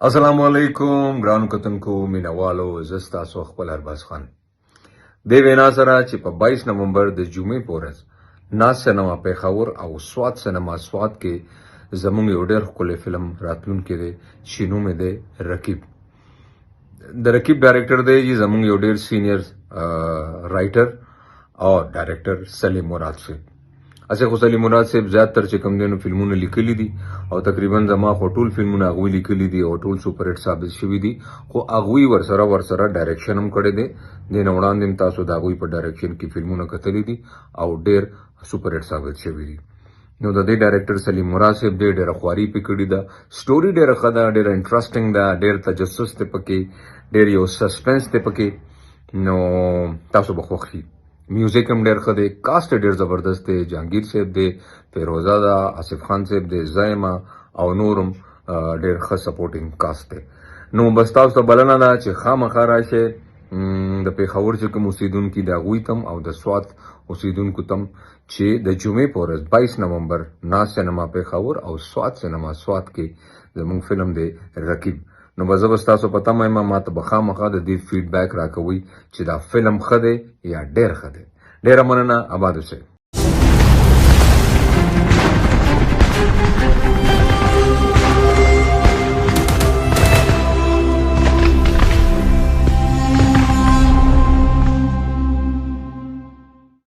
السلام علیکم ګرانو کتونکو، مینوالو، زه ستاسو خپل ارباز خان. دې وینا سره چې په 22 نومبر د جمعې په ورځ ناز سینما پېښور او سوات سینما سوات کې زموږ یو ډېر ښکلی فلم راتلونکی دی چې نوم یې دی رقیب. د رقیب ډایریکټر دی چې زموږ یو ډېر سینیئر رائټر او ډایریکټر سلیم مراد صاحب. هسې خو سلیم مراد صاحب زیات تر چې کوم دی نو فلمونه لیکلي دي او تقریبا زما خو ټول فلمونه هغوی لیکلي دي او ټول سپر هټ ثابت شوي دي، خو هغوی ورسره ډایریکشن هم کړی دی. دې نه وړاندې هم تاسو د هغوی په ډایریکشن کې فلمونه کتلي دي او ډېر سپر هټ ثابت شوي دي. نو د دې ډایریکټر سلیم مراد صاحب دی، ډېره خواري پې کړې ده. سټوري ډېره ښه ده، ډېره انټرسټینګ ده، ډېر تجسس دی پکې، ډېر یو سسپنس دی پکې، نو تاسو به خوښ شي. میوزیک هم ډېر ښه دی، کاست ډېر زبردست دی، جهانګیر صاحب دی، فیروزه ده، آصف خان صاحب دی، زایمه او نورم ډېر ښه سپورټینګ کاست دی. نو بس تاسو ته بلنه ده چې خامخا راشئ. د پېښور چې کوم اوسېدونکي د هغوی ته او د سوات اوسېدونکو ته چې د جمعې په ورځ 22 نومبر ناز سینما پېښور او سوات سینما سوات کې زموږ فلم دی رقیب. نو به زه به ستاسو په تمه یم، ما ته به خامخا د دې فیډبیک راکوئ چې دا فلم ښه دی یا ډېر ښه دی. ډېره مننه، اباد اوسئ.